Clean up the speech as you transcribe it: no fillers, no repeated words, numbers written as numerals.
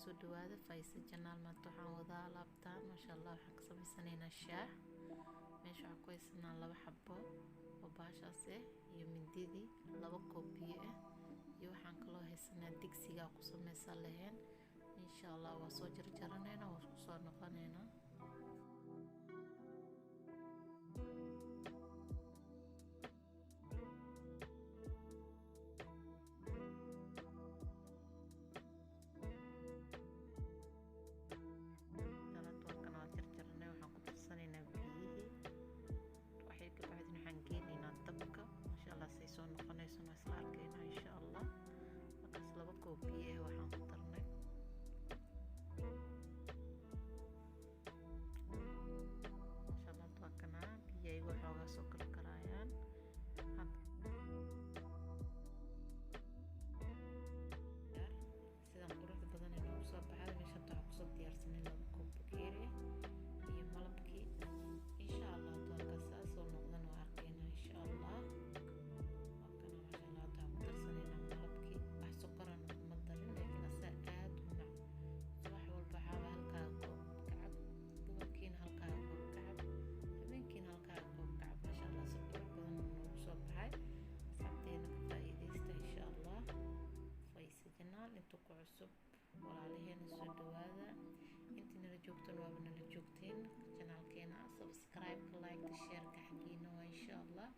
Soo dhawaada Faiza Channel. Maanta waxaan wadaa alaabtaan, maasha Allah. Waxaan ka samaysanaynaa shaah. Meesha waxaan ku haysanaa laba xabo oo baashaas ah iyo mindidii, 2 koob biyo ah, iyo waxaan kaloo haysanaa digsigaa ku samaysan laheen. Insha Allah waa soo jarjaranaynaa, waa isku soo noqonaynaa. Jarjarnay, waxaan ku darsanaynaa biyihii. Waxay ka bacdin waxaan geenaynaa dabka. Maasha Allah, say soo noqonayso waa isla arkaynaa, insha Allah. Markaas 2 koob biyo ah waxaan ku darnay. Maasha Allah, waa kanaa biyaha waxoogaa soo karkaraayaan. Sidan quruxda badan ee noogu soo baxday. Meesha hadda waxaan kusoo diyaarsanay 2 koob bakeeri ah iyo malabkii. Insha Allah doonka soo noqdan waa arkaynaa, insha Allah. Waa kana, maasha Allah. Hadda waxaan ku darsanaynaa malabkii. Wax sokorana kuma darin, laakiin asaa aad u mac. Subax walba waxaaba halkaaga koob kacab, duhurkiina halkaaga koob kacab, habeenkiina halkaaga koob kacab. Maasha Allah, si qurux badan noogu soo baxay. Asxaabteena, ka faa'iidaysta, insha Allah. Faiza Channel inta ku cusub, walaalaheena, soo dhawaada. Intii nala joogtan waaba nala joogteen. Channelkeena subscribe-ka, like-ta, share-ka xaggiina waa, insha Allah.